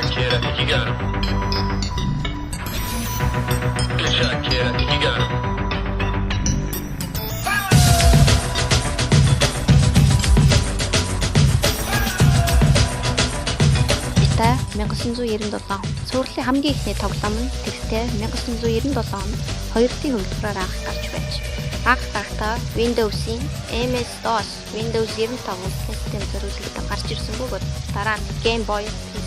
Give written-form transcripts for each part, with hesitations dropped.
shot, kid. I think you got him. Good shot, kid. I think you got him. GTA 1997 он. Цувралын хамгийн эхний тоглоом нь тэгтээ 1997 онд 2D хувилбараар анх гарч байж. Анх гарахдаа Windows-ийн MS-DOS, Windows 95 систем зориулагдсан гарч ирсэн бөгөөд дараа нь Game Boy,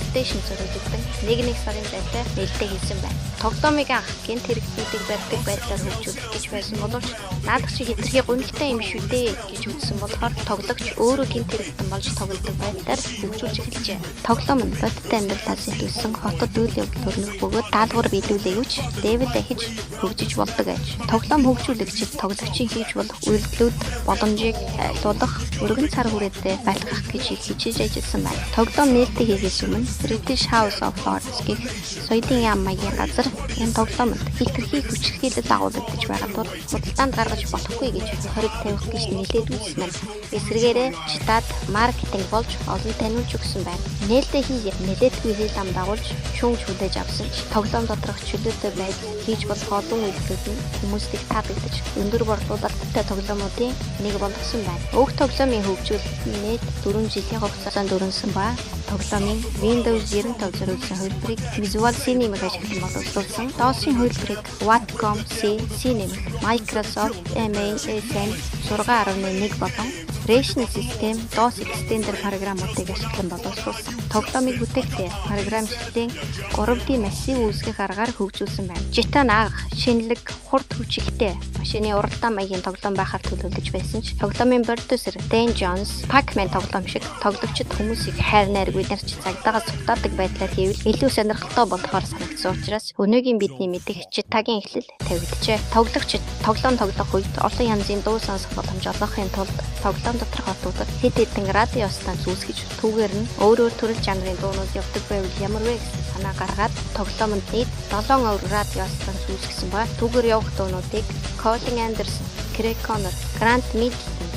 PlayStation зориулагдсан 1-1 сарын зайтай нээлттэй хийсэн байна. Тоглоомыг анх гэмт хэрэгтнүүдийг барьдаг байдлаар хөгжүүлэх гэж байсан боловч наадах чи хэтэрхий гунигтай юм шүү дээ гэж үзсэн болохоор тоглогч өөрөө гэмт хэрэгтэн болж тоглодог байдлаар хөгжүүлж эхэлжээ. Тоглоом нь бодит амьдралаас сэтгүүлсэн хотод үйл явдал өрнөх бөгөөд даалгавар биелүүлээгүйч level ахиж хөгжиж болдог аж. Тоглоом хөгжүүлэгчид тоглогчийн хийж болох үйлдэлүүд боломжийг айлуулах өргөн цар хүрээтэй байлгах гэж хичээж ажилласан байна. Тоглоом нээлттэй хийхээс өмнө British House of Lords гэх соёлын яам маягийн газар энэ тоглоомонд хэтэрхий хүчирхийлэл дагуулагдаж байгаа тул худалдаанд гаргаж болохгүй гэж хориг тавих гэж нэлээд үзсэн байна. Эсрэгээрээ GTA-д маркетинг болж олон таниулж өгсөн байна. Нээлттэй хий нэлээдгүй хэл ам дагуулж шүүмж хүлээж авсан ч тоглоом доторх чөлөөтэй байдал хийж болох олон үйлдэлүүд нь хүмүүст их таалагдаж өндөр борлуулалттай тоглоомуудын нэг болгосон байна. Уг тоглоомын хөгжүүлэлт нь нийт 4 жилийн хугацаанд өрнөсөн ба тоглоомын Windows 95 зориулсан хувилбарыг Visual C нэмэх ашиглан боловсруулсан. DOS-ын хувилбарыг Watcom C, C нэмэх, Microsoft MASM 6.1 болон Ration System DOS Extender програмуудыг ашиглан боловсруулсан. Тоглоомыг бүтээхдээ програмчлалын 3D массив үүсгэх аргаар хөгжүүлсэн байна. GTA анх шинэлэг, хурд хүчтэй машины уралдаан маягийн тоглоом байхаар төлөвлөж байсан ч тоглоомын продюсер Dan Jones Pac-Man тоглоом шиг тоглогчид хүмүүсийг хайр найргүй нарч цагдаагаа сувтаадаг байдлаар хийвэл илүү сонирхолтой болохоор санагдсан учраас өнөөгийн бидний мэдэх GTA-гийн эхлэл тавигджээ. Тоглогчид тоглоом тоглох үед олон янзын дуу сонсох боломж олгохын тулд тоглоом доторх хотуудад хэд хэдэн радио станц үүсгэж түүгээр нь өөр өөр төрөл жанрын дуунууд явдаг байвал ямар вэ гэсэн санаа гаргаад тоглоомонд нийт 7 өөр радио станц үүсгэсэн ба түүгээр явах дуунуудыг Colin Anderson, Craig Connor, Grant Middleton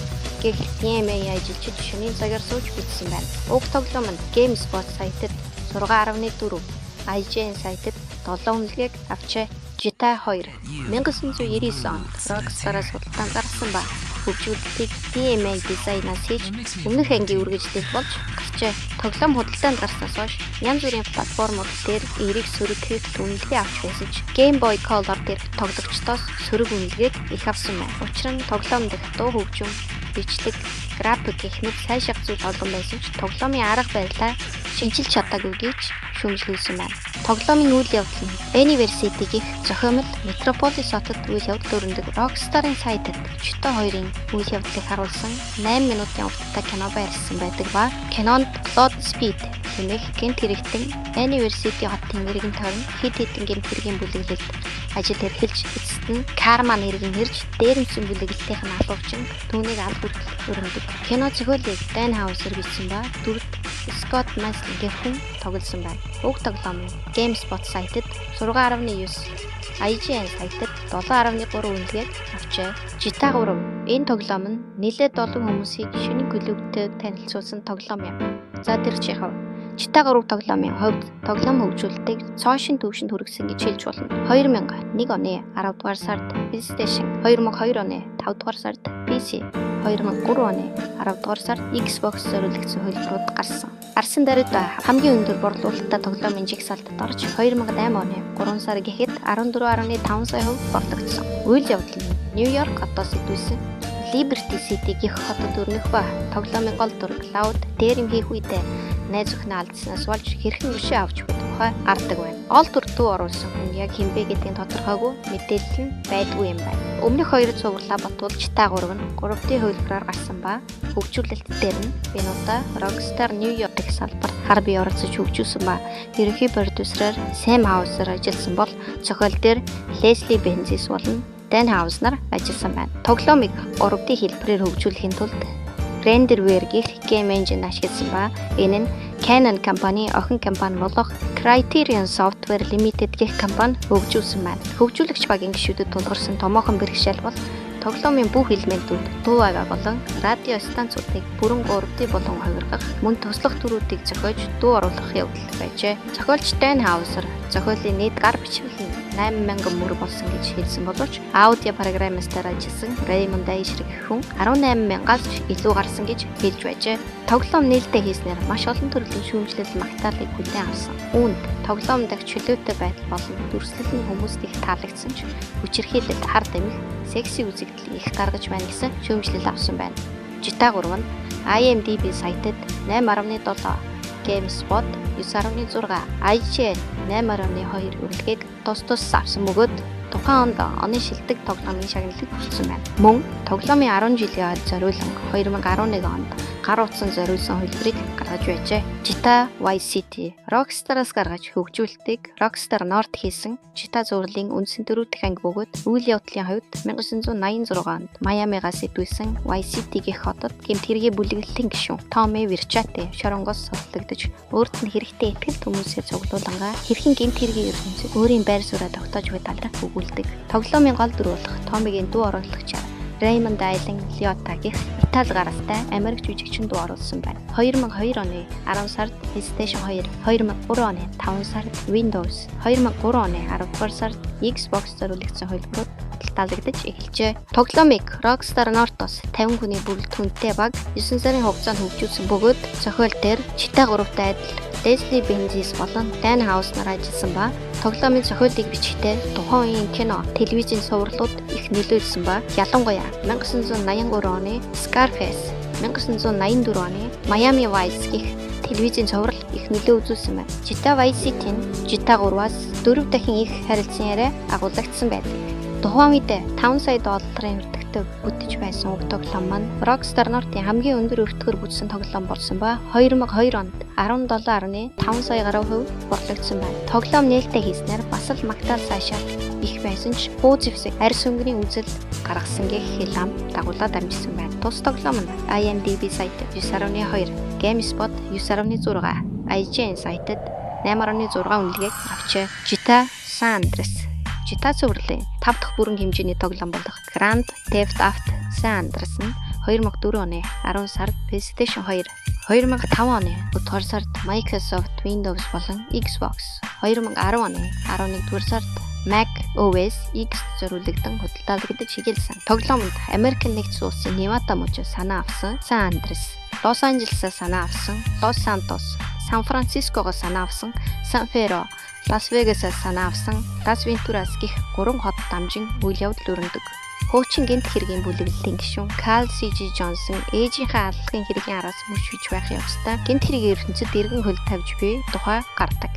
гэх DMA ажилчид шөнийн цагаар сууж бичсэн байна. Уг тоглоом нь GameSpot сайтад 6.4, IGN сайтад 7 үнэлгээг авчээ. GTA 2 1999 онд Rockstar-аас худалдаанд гаргасан ба хөгжүүлэлтийг DMA дизайнаас хийж өмнөх ангийн үргэлжлэл болж гарчээ. Тоглоом худалдаанд гарснаас хойш янз бүрийн платформуд дээр эерэг сөрөг критик үнэлгээ авч байсан ч Game Boy Color дээр тоглогчдоос сөрөг үнэлгээг их авсан байна. Учир нь тоглоом дэх дуу хөгжим, бичлэг, график гэх мэт сайшаах зүйл олон байсан ч тоглоомын арга барилаа шинчилж чадаагүй гэж шүүмжлүүлсэн байна. Тоглоомын үйл явдал нь Anniversary гэх зохиомол Metropolis хотод үйл явдал өрнөдөг. Rockstar-ын сайтад GTA 2-ын үйл явдлыг харуулсан 8 минутын урттай кино байрласан байдаг ба кинонд Cloud Speed хэмээх гэмт хэрэгтэн Anniversary хотын эргэн тойрон хэд хэдэн гэмт хэргийн бүлэглэлд ажил эрхэлж эцэст нь Карма нэргийн хэрж дээрэмсэн бүлэглэлтийнх нь алуурчин түүнийг аль хүртэл өрнөдөг. Кино зохиолыг Dan Houser бичсэн ба дүрд Scott Maslin гэх хүн тоглосон байна. Уг тоглоом нь GameSpot сайтад 6.9, IGN сайтад 7.3 үнэлгээг авчээ. GTA 3 энэ тоглоом нь нэлээд олон хүмүүсийг шинэ клубтэй танилцуулсан тоглоом юм. За тэр чи яхав. GTA 3 тоглоомын хувьд тоглоом хөгжүүлэлтийг цоошин түвшинд хүргэсэн гэж хэлж болно. 2001 оны 10 дугаар сард PlayStation, 2002 оны 5 дугаар сард PC, 2003 оны 10 дугаар сард Xbox зориулагдсан хувилбарууд гарсан. Гарсан даруйд хамгийн өндөр борлуулалттай тоглоомын жагсаалтад орж 2008 оны 3 сар гэхэд 14.5 сая хувь борлогдсон. Үйл явдал нь Нью-Йорк хотоос сэтгүүлсэн Liberty City гэх хотод өрнөх ба тоглоомын гол дүр Cloud дээрэм хийх үедээ найз охиноо алдсанаас болж хэрхэн өшөө авч буй тухай гардаг байна. Гол дүр төв оруулсан хүн яг хэн бэ гэдгийг тодорхойгүй мэдээлэл нь байдгүй юм байна. Өмнөх хоёр цувралаа ботвол GTA 3 нь 3D хувилбараар гарсан ба хөгжүүлэлт дээр нь Бинута Rockstar New York гэх салбар хар бие оролцож хөгжүүлсэн ба ерөнхий продюсераар Sam Houser ажилласан бол зохиол дээр Leslie Benzies болон Dan Hausner ажилласан байна. Тоглоомыг 3D хэлбэрээр хөгжүүлэхийн тулд Renderware гэх game engine ашигласан ба энэ нь Canon компани охин компани болох Criterion Software Limited гэх компани хөгжүүлсэн байна. Хөгжүүлэгч багийн гишүүдэд тулгарсан томоохон бэрхшээл бол Тоглоомын бүх элементүүд дуу авиа болон радио станцуудыг бүрэн 3D болон хувиргах, мөн туслах дүрүүдийг зохиож дуу оруулах явдал байжээ. Зохиолч Dan Houser зохиолын нийт гар бичмэл нь 8000 мөр болсон гэж хэлсэн боловч аудио программистаар ажилласан Raymond Asher гэх хүн 18000-аас илүү гарсан гэж хэлж байжээ. Тоглоом нээлттэй хийснээр маш олон төрлийн шүүмжлэл магтаалыг хүлээн авсан. Үүнд тоглоом дахь чөлөөтэй байдал болон дүрслэл нь хүмүүст их таалагдсан ч хүчирхийлэл, хар тамхи, секси үзэгдэл их гаргаж байна гэсэн шүүмжлэл авсан байна. GTA 3 нь IMDb сайтад 8.7, GameSpot 9.6, IGN 8.2 үнэлгээг тус тус авсан бөгөөд тухайн онд оны шилдэг тоглоомын шагналыг хүртсэн байна. Мөн тоглоомын 10 жилийн зориулан 2011 онд гар утсан зориулсан хувилбарыг гаргаж байжээ. GTA Vice City Rockstar-аас гаргаж хөгжүүлэлтийг Rockstar North хийсэн GTA цувралын үндсэн дөрөв дэх анги бөгөөд үйл явдлын хувьд 1986 онд Майамигаас сэтгүүлсэн Vice City гэх хотод гэмт хэргийн бүлэглэлийн гишүүн Томми Верчате шоронгоос судлагдаж өөрт нь хэрэгтэй итгэлт хүмүүсээ цуглуулангаа хэрхэн гэмт хэргийн ертөнцид өөрийн байр сууриа тогтоож буй талаар өгүүлдэг. Тоглоомын гол дүр болох Томмигийн дуу оруулагчаар Raymond Island Liotta гэх Итали гаралтай Америк жүжигчин дуу оруулсан байна. 2002 оны 10 сард PlayStation 2, 2003 оны 5 сард Windows, 2003 оны 10 дугаар сард Xbox зориулагдсан хувилбарууд худалдаалагдаж эхэлжээ. Тоглоомыг Rockstar North-оос 50 хүний бүрэлдэхүүнтэй баг 9 сарын хугацаанд хөгжүүлсэн бөгөөд зохиол дээр GTA 3-тай адил Leslie Benzies болон Dan House нар ажилласан ба тоглоомын зохиолыг бичихдээ тухайн үеийн кино, телевизийн цувралууд их нөлөөлсөн ба ялангуяа 1983 оны Scarface, 1984 оны Miami Vice гэх телевизийн цуврал их нөлөө үзүүлсэн байна. GTA Vice City нь GTA 3-аас 4 дахин их харилцан яриа агуулгдсан байдаг. Тухайн үед 5 сая долларын өртөгтэй бүтэж байсан уг тоглоом маань Rockstar North-ийн хамгийн өндөр өртгөөр бүтсэн тоглоом болсон ба 2002 онд 17.5 сая гаруй хувь борлогдсон байна. Тоглоом нээлттэй хийснээр бас л магтаал цаашаа их байсан ч хуу зэвсэг арьс өнгөний үзэл гаргасан гэх хэл ам дагуулаад дамжсан байна. Тус тоглоом нь IMDb сайт 9.2, GameSpot 9.6, IGN сайтад 8.6 үнэлгээг авчээ. GTA San Andreas GTA цувралын 5 дахь бүрэн хэмжээний тоглоом болох Grand Theft Auto San Andreas нь 2004 оны 10 сард PlayStation 2, 2005 оны 4 дугаар сард Microsoft Windows болон Xbox, 2010 оны 11 дугаар сард Mac OS X зориулагдсан худалдаалагдаж эхэлсэн. Тоглоомонд Америк нэгдсэн улсын Невада мужаас санаа авсан San Andreas, Лос Анжелесаас санаа авсан Лос Сантос, Сан Францискогоос санаа авсан Сан Феро, Лас Вегасаас санаа авсан Лас Вентурас гэх 3 хот дамжин үйл явдал өрнөдөг. Хуучин гэмт хэргийн бүлэглэлийн гишүүн Карл Си.Жи Джонсон ээжийнхээ аллагын хэргийн араас мөшвж байх явцдаа гэмт хэргийн ертөнцид эргэн хөл тавьж буй тухай гардаг.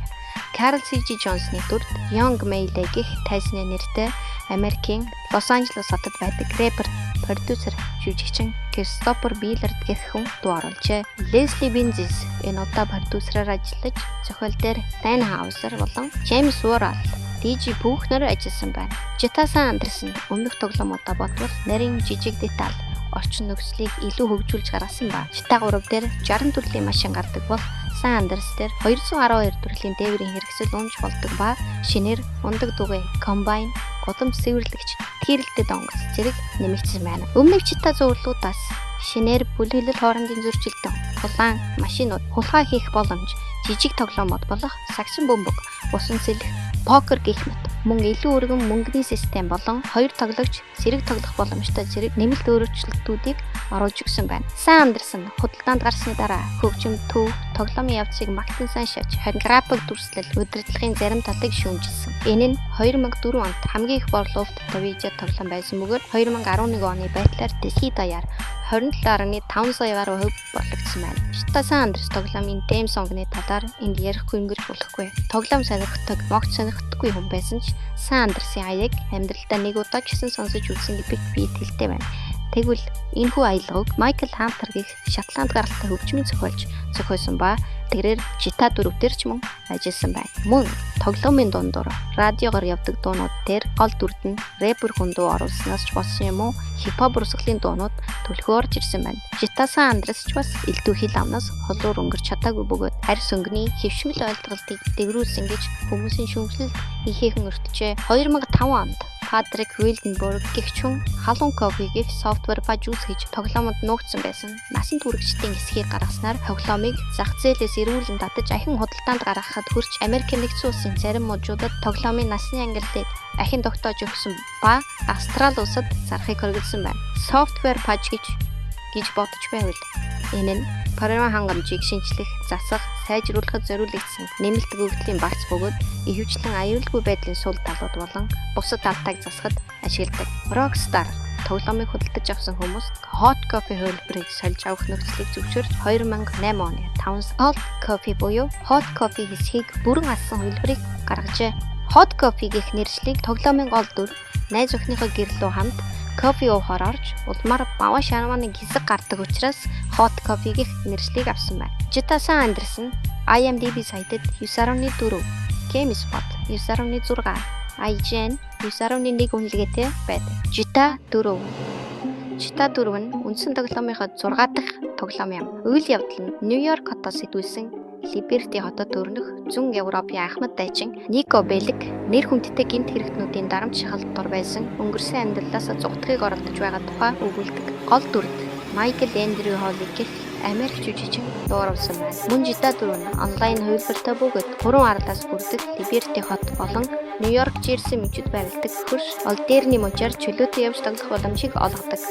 Карл Си.Жи Джонсны дүрд Young Mayle гэх тайзны нэртэй Америкийн Лос Анжелес хотод байдаг рэпер, продюсер, жүжигчин Кристофер Биллард гэх хүн дуу оруулжээ. Лесли Бензис энэ удаа продюсераар ажиллаж, зохиол дээр Dan Houser болон James Worrell, DJ Пүүхнэр ажилласан байна. GTA San Andreas нь өмнөх тоглоомудаа бодвол нарийн жижиг деталь, орчин нөхцөлийг илүү хөгжүүлж гаргасан ба. GTA 3 дээр 60 төрлийн машин гардаг бол San Andreas дээр 212 төрлийн дээврийн хэрэгсэл унж болдог ба шинээр унадаг дугуй, комбайн, гудамж цэвэрлэгч, тэрэлтэй донгоц зэрэг нэмэгдсэн байна. Өмнөх GTA цувралуудаас шинээр бүлэглэл хоорондын зөрчилдөн, тулаан, машинууд, хулгай хийх боломж, жижиг тоглоомод болох сагсан бөмбөг, усан сэлэх, покер гэх мэт мөн илүү өргөн мөнгөний систем болон хоёр тоглогч зэрэг тоглох боломжтой зэрэг нэмэлт өөрчлөлтүүдийг оруулж өгсөн байна. San Andreas нь худалдаанд гарсны дараа хөгжим, төв, тоглоомын явцыг магтан сайн шаж, харин график дүрслэл, удирдлагын зарим талыг шүүмжилсэн. Энэ нь 2004 онд хамгийн их борлуулалттай видео тоглоом байсан бөгөөд 2011 оны байдлаар дэлхийд даяар 27.5 сая гаруй хувь борлогдсон байна. GTA San Andreas тоглоомын theme song-ны талаар энд ярихгүй өнгөрч болохгүй. Тоглоом сонирхдаг, могч сонирхдаггүй хүн байсан ч San Andreas-ын аяыг амьдралдаа нэг удаа ч гэсэн сонсож үзсэн гэдэгт би итгэлтэй байна. Тэгвэл энэхүү аялгауг Майкл Хантер гэх Шотланд гаралтай хөгжмийн зохиолч зохиосон ба тэрээр GTA 4 дээр ч мөн ажилласан байна. Мөн тоглоомын дундуур радиогоор явдаг дуунууд дээр гол дүрд нь рэпер хүн дуу оруулснаас ч болсон юм уу, хипхоп урсгалын дуунууд түлхүү орж ирсэн байна. GTA San Andreas ч бас элдв хэл амнаас холуур өнгөрч чадаагүй бөгөөд арьс өнгөний хэвшмэл ойлголтыг дэврүүлсэн гэж хүмүүсийн шүүмжлэл ихээхэн өртжээ. 2005 онд Патрик Вилденбург гэх хүн халуун кофе гэх software fudge үүсгэж тоглоомод нуугдсан байсан. Насан туршидын эсхийг гаргаснаар тоглоомыг зах зээлээс эргүүлэн татаж ахин худалдаанд гаргахад хүрч Америк нэгдсэн улсын зарим мужуудад тоглоомын насны ангиллыг ахин тогтоож өгсөн ба Австрали улсад зарахыг хориглосон байна. Software fudge гэж бодож байвал энэ нь програм хангамжийг шинэчлэх, засах, сайжруулахад зориулагдсан нэмэлт өгөгдлийн багц бөгөөд ихэвчлэн аюулгүй байдлын сул талууд болон бусад алдааг засахад ашигладаг. Rockstar тоглоомыг худалдаж авсан хүмүүс Hot Coffee хувилбарыг сольж авах нөхцөлийг зөвшөөрч 2008 оны 5 Cold Coffee буюу Hot Coffee хэсгийг бүрэн алсан хувилбарыг гаргажээ. Hot Coffee гэх нэршлийг тоглоомын гол дүр найз охиныхоо гэр лүү хамт кофе уухаар орж улмаар баваа шармааны хэсэг гардаг учраас Hot Coffee гэх нэршлийг авсан байна. GTA San Andreas нь IMDb сайтад 9.4, GameSpot 9.6, IGN 9.1 үнэлгээтэй байдаг. GTA 4. GTA 4 нь үндсэн тоглоомынхоо 6 дахь тоглоом юм. Үйл явдал нь Нью-Йорк хотоос сэтгүүлсэн Либерти хотод өрнөх зүүн Европын ахмад дайчин Нико Белик нэр хүндтэй гэмт хэрэгтнүүдийн дарамт шахалт дор байсан өнгөрсөн амьдралаас зугтахыг оролдож байгаа тухай өгүүлдэг. Гол дүрд Майкл Эндрю Холли гэх Америк жүжигчин дууруулсан байна. Мөн GTA 4 нь онлайн хувилбартай бөгөөд гурван арлаас бүрдэх Либерти хот болон Нью-Йорк Жерси мужид байрладаг хөрш Олдерни мужаар чөлөөтэй явж тоглох боломжийг олгодог.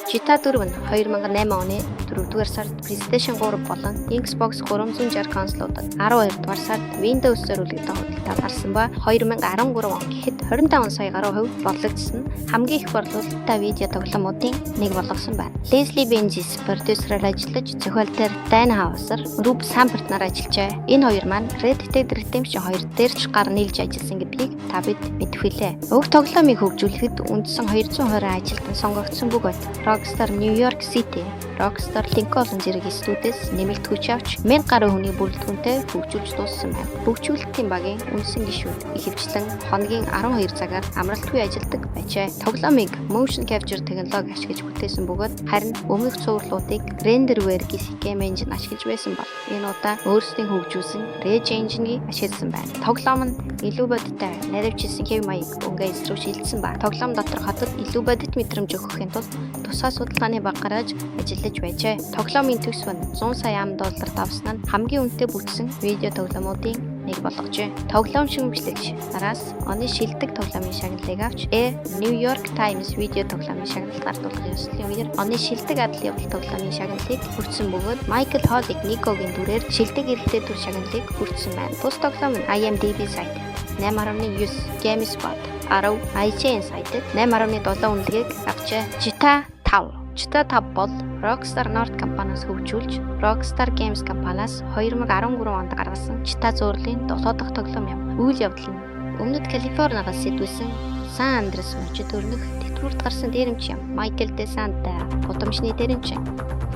GTA 4 нь 2008 оны 4-р сард PlayStation 3 болон Xbox 360 консолуудад, 12-р сард Windows зориулагдсан худалдаа гарсан ба 2013 он гэхэд 25 сая гаруй хувь борлогдсон нь хамгийн их борлуулалттай видео тоглоомуудын нэг болгосон байна. Лесли Бензис продюсераар ажиллаж, зохиол дээр Dan Houser, Rob Samper нар ажиллажээ. Энэ хоёр маань Red Dead Redemption 2 дээр ч гар нийлж ажилласан гэдгийг та бид мэдэх билээ. Уг тоглоомыг хөгжүүлэхэд үндсэн 220 ажилтан сонгогдсон бөгөөд Rockstar New York City, Rockstar Lincoln зэрэг студиэс нэмэлт хүч авч 1000 гаруй хүний бүрэлдэхүүнтэй хөгжүүлж дууссан байна. Хөгжүүлэлтийн багийн үндсэн гишүүд ихэвчлэн хоногийн 12 цагаар амралтгүй ажилладаг байжээ. Тоглоомыг motion capture технологи ашиглаж бүтээсэн бөгөөд харин өмнөх цувралуудыг Renderware гэх game engine ашиглаж байсан бол энэ удаа өөрсдийн хөгжүүлсэн Rage Engine-ийг ашигласан байна. Тоглоом нь илүү бодиттой наривчилсан хэв маяг, өнгө рүү шилжсэн ба тоглоом дотор хотод илүү бодит мэдрэмж өгөхийн тулд тусгай судалгааны баг гаргаж ажиллаж байжээ. Тоглоомын төсөв нь 100 сая ам доллар давсан нь хамгийн үнэтэй бүтсэн видео тоглоомуудын нэг болгожээ. Тоглоом шүүмжлэгч нараас оны шилдэг тоглоомын шагналыг авч New York Times видео тоглоомын шагналт гардуулах ёслолын үеэр оны шилдэг адал явдал тоглоомын шагналыг хүртсэн бөгөөд Майкл Холлиг Никогийн дүрээр шилдэг эрэлттэй дүр шагналыг хүртсэн байна. Бус тоглоом нь IMDb сайт 8.9, GameSpot 10, IGN сайтад 8.7 үнэлгээг авчээ. GTA 5. GTA 5 бол Rockstar North компаниас хөгжүүлж, Rockstar Games компаниас 2013 онд гаргасан GTA цувралын 7 дахь тоглоом юм. Үйл явдал нь өмнөд Калифорнигаас сэтгүүлсэн Сан Андрес мужид өрнөх тэтгэврт гарсан дээрэмчин Майкл Де Санта, гудамжны дээрэмчин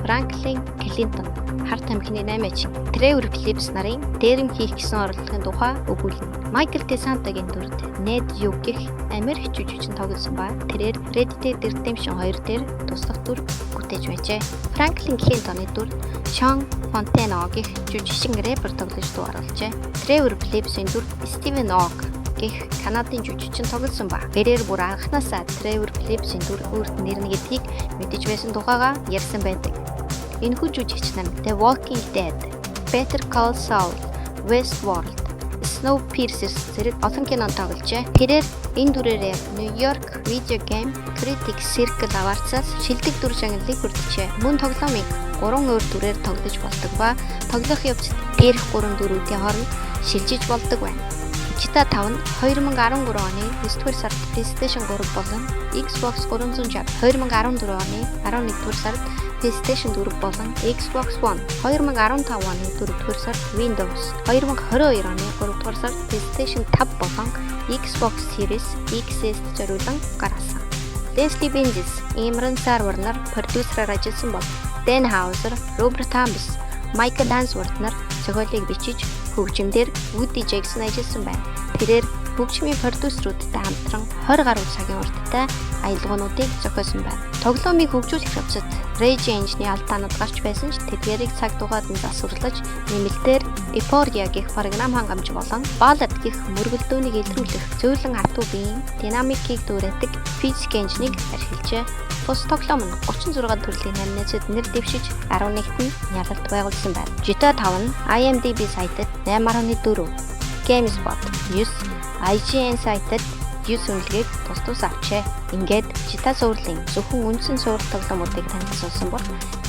Франклин Клинтон, хар тамхины наймаачин Тревор Филлипс нарын дээрэм хийх гэсэн оролдлогын тухай өгүүлнэ. Майкл Де Сантагийн дүрд Нед Ю гэх Америк жүжигчин тоглосон ба тэрээр Red Dead Redemption 2 дээр туслах дүр бүтээж байжээ. Франклин Клинтоны дүрд Шон Фонтено гэх жүжигчин рэпер тоглож дуу оруулжээ. Тревор Филлипсийн дүрд Стивен Ог гэх Канадын жүжигчин тоглосон ба тэрээр бүр анхнаасаа Тревор Филлипсийн дүр өөрт нэрнэ гэдгийг мэдэж байсан тухайгаа ярьсан байдаг. Энэхүү жүжигч нар The Walking Dead, Better Call Saul, Westworld, Snowpiercer зэрэг олон кинонд тогложээ. Тэрээр энэ дүрээрээ New York Video Game Critics Circle Awards-аас шилдэг дүр шагналыг хүртжээ. Мөн тоглоомыг гурван өөр дүрээр тоглож болдог ба тоглох явцад дээрх гурван дүрүүдийн хооронд шилжиж болдог байна. GTA 5 нь 2013 оны 9-р сард PlayStation 3 болон Xbox 360, 2014 оны 11-р сард PlayStation 4 болон Xbox One, 2015 оны 4-р сард Windows, 2022 оны 3-р сард PlayStation 5 болон Xbox Series X/S зориулан гаргасан. Лесли Бензис, Имран Сарвар нар продюсераар ажилласан бол Дэн Хаузер, Роберт Хамбс, Майкл Ансворт нар зохиолыг бичиж, хөгжимдөр Вуди Жексон ажилласан байна. Тэрээр хөгжмийн продюсерүүдтэй хамтран 20 гаруй цагийн урттай аялгуунуудыг зохиосон байна. Тоглоомыг хөгжүүлэх явцад Rage Engine-ийн алдаанууд гарч байсан ч тэдгээрийг цаг дугаад нь засварлаж, нэмэлтээр Euphoria гэх програм хангамж болон Bullet гэх мөргөлдөөнийг илрүүлэх зөөлөн хатуу биеийн динамикийг дүүрээдэг Physics Engine-ийг ашиглажээ. Бус тоглоом нь 36 төрлийн номинацид нэр дэвшиж, 11-т нь ялалт байгуулсан байна. GTA 5 нь IMDb сайтад 8.4, GameSpot 9, IGN сайтад 9 үнэлгээг тус тус авчээ. Ингээд GTA цувралын зөвхөн үндсэн цуврал тоглоомуудыг танилцуулсан бол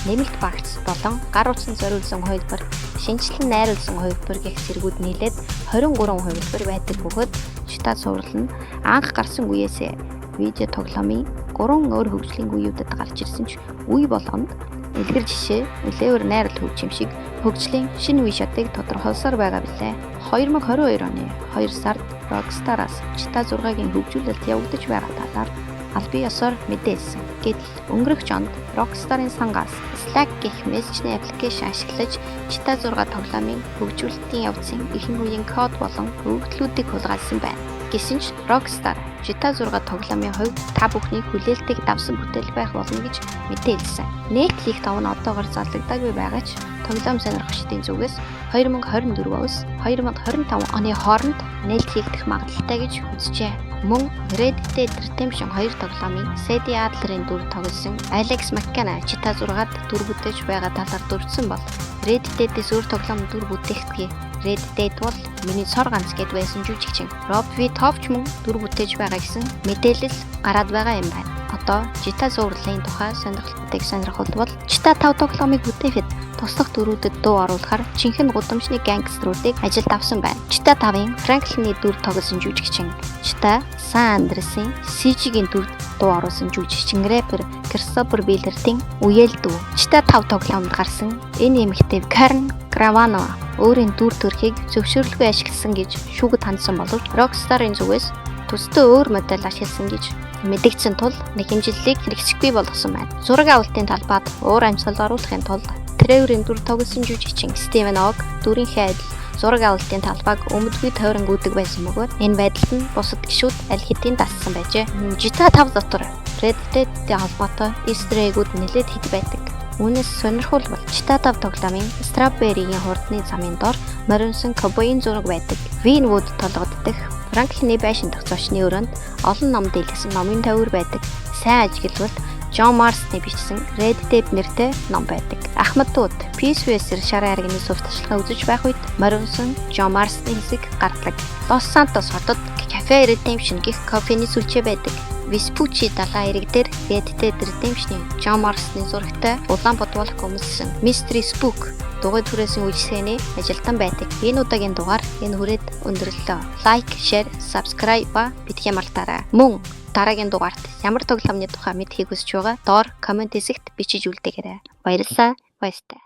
нэмэлт багц болон гар утсанд зориулсан хувилбар, шинэчлэн найруулсан хувилбар гэх зэргүүд нийлээд 23 хувилбар байдаг бөгөөд GTA цуврал нь анх гарсан үеэсээ видео тоглоомын 3 өөр хөгжлийн үеүүдэд гарч ирсэн ч үе болгонд үлгэр жишээ, үлээвэр найрал хөгжим шиг хөгжлийн шинэ үе шатыг тодорхойлсоор байгаа билээ. 2022 оны 2 сард Rockstar-аас GTA 6-гийн хөгжүүлэлт явагдаж байгаа талаар албан ёсоор мэдээлсэн. Гэтэл өнгөрөх онд Rockstar-ын сангаас Slack гэх мессежний application ашиглаж GTA 6 тоглоомын хөгжүүлэлтийн явцын ихэнх үеийн код болон өгөгдлүүдийг хулгайлсан байна. Гэсэн ч Rockstar GTA 6 тоглоомын хувьд та бүхний хүлээлтийг давсан бүтээл байх болно гэж мэдээлсэн. Нээлт хийх тов нь одоогор зарлагдаагүй байгаа ч тоглоом сонирхогчдын зүгээс 2024-өөс 2025 оны хооронд нээлт хийгдэх магадлалтай гэж үзжээ. Мөн Red Dead Redemption 2 тоглоомын Sadie Adler-ын дүр тоглосон Alex McKenna GTA 6-ад дүр бүтээж байгаа талаар дурдсан бол Red Dead-ээс өөр тоглоом дүр бүтээхдгийг, Red Dead бол миний цор ганц гээд байсан жүжигчин Rob Whithoff ч мөн дүр бүтээж байгаа гэсэн мэдээлэл гараад байгаа юм байна. Одоо GTA цувралын тухай сонирхолтойг сонирхолвол GTA 5 тоглоомыг бүтээхэд туслах дүрүүдэд дуу оруулахар жинхэнэ гудамжны гангстеруудыг ажилд авсан байна. GTA 5-ын Franklin-ы дүр тоглосон жүжигчин, GTA San Andreas-ын CJ-гийн дүрд дуу оруулсан жүжигчин рэпер Christopher Billard-ын үеэл дүү. GTA 5 тоглоомд гарсан энэ эмэгтэй Karen Gravano өөрийн дүр төрхийг зөвшөөрлгүй ашигласан гэж шүүгэд хандсан боловч Rockstar-ын зүгээс төстэй өөр модель ашигласан гэж мэдэгдсэн тул нэхэмжлэлийг хэрэгсэхгүй болгосон байна. Зураг авалтын талбайд уур амьсгал оруулахын тулд Trevor-ын дүр тоглосон жүжигчин Steven Ogg дүрийнхээ адил зураг авалтын талбайг өмдгүй тойронгүйдэг байсан бөгөөд энэ байдалд нь бусад гишүүд аль хэдийн дассан байжээ. GTA 5 дотор Red Dead-тэй холбоотой Easter egg-үүд нэлээд хэд байдаг. Үүнээс сонирхолтой бол GTA 5 тоглоомын Strawberry-ийн хурдны замын дор моринсон ковбойн зураг байдаг. Vinewood толгод дэх Франклины байшин дах зочны өрөөнд олон ном дийлгэсэн номын тавиур байдаг. Сайн ажиглавал Джон Марсны бичсэн Red Dead нэртэй ном байдаг. Ахмадууд Peace Western шар айрганы сурталчилгаа үзэж байх үед моринсон Джон Марсны хэсэг гардаг. Los Santos хотод Cafe Redemption гэх кофений сүлжээ байдаг. Vespucci далайн эрэг дээр Red Dead Redemption-ы Джон Марсны зурагтай улаан футболк өмссөн Mystery Spook дугуй түрээсэн үйлчилгээний ажилтан байдаг. Энэ удаагийн дугаар энэ хүрээд өндөрлөлөө. Like, share, subscribe ба битгий мартаарай. Мөн дараагийн дугаарт ямар тоглоомны тухай мэдэхийг хүсэж байгаа доор comment хэсэгт бичиж үлдээгээрэй. Баярлалаа. Баяртай.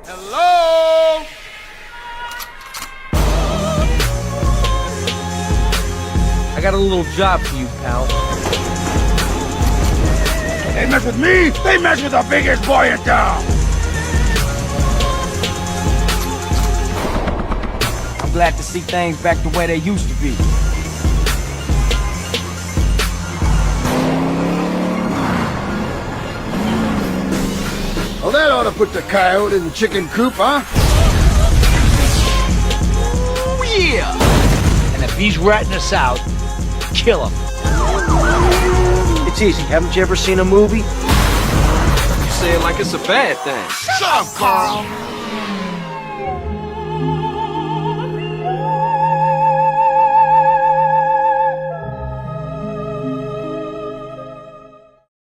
Hello? I got a little job for you, pal. They mess with me, they mess with the biggest boy in town. I'm glad to see things back the way they used to be. Well, that ought to put the coyote in the chicken coop, huh? Oh, yeah! And if he's ratting us out, kill him. It's easy. Haven't you ever seen a movie? You say it like it's a bad thing. Shut up, Carl.